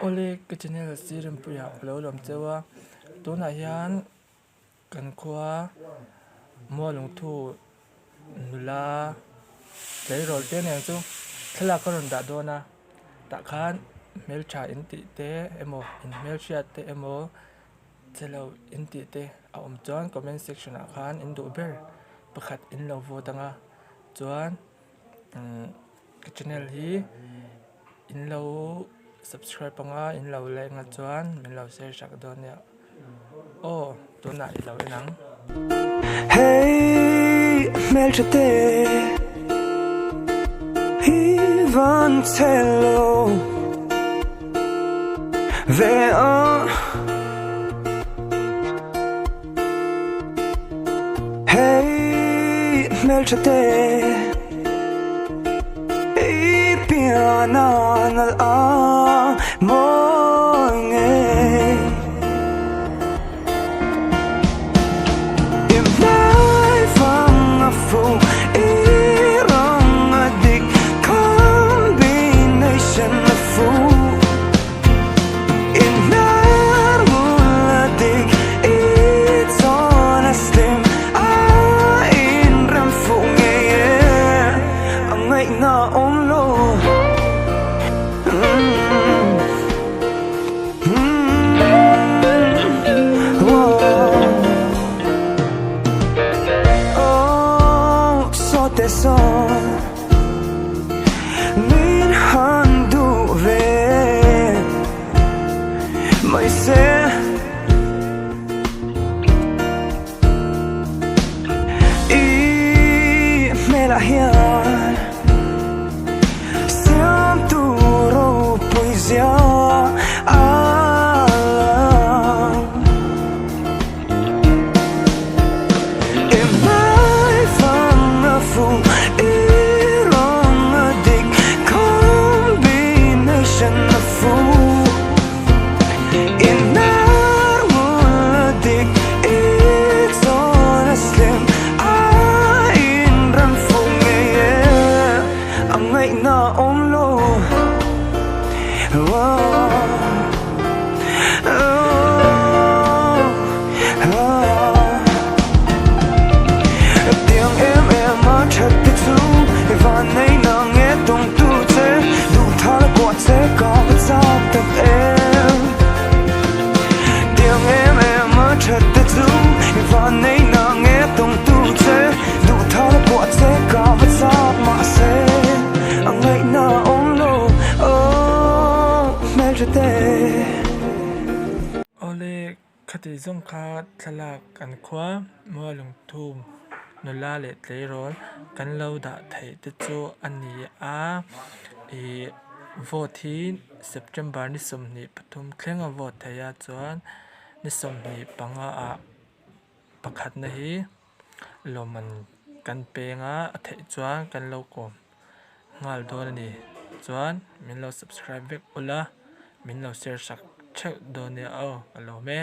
Awle ka channel Sirinpuia ka lo lawm cheu a, tunah hian kan khua Mualungthu nula tleirawl te nen chu thlalak ka rawn dah dawn a, tah khan hmeltha in tih te emaw in hmelhriat te emaw che lo in tih te a awm chuan comment section ah khan in duh ber pakhat in lo vote ang a chuan umm ka channel hi in lo subscribe ang a in lo like ang a chuan min lo share sak dawn nia aw tunah i lo en ang. Hey hmeltha te hi van che lo ve a. Hey hmeltha te i pian a nalh a mawi ngei. I hmai fang a fu i rawng a dik combination a fu. Min han duh ve mai se. I hmelah hian siam tur ropui zia a lang. Tiang em em a that te chu i van nei na nge tung tu che duh thar kuah che ka va chak tak em. Tiang em em a that te chu i van nei na nge tung tu che duh thar kuah che ka va chak mahse a ngaihna awm lo oh hmeltha te. Awle Khati zawng kha thlalak kan khua Mualungthum nula leh tleirawl kan lo dah theih te chu a ni a, ih vote hi September ni 23 thleng a vote thei a chuan ni 25 ah pakhatna hi lawmman kan peng a, a theih chuan kan lo kawm nghal dawn a ni chuan min lo subscribe vek ula min lo share sak theuh dawn nia aw ka lawm e.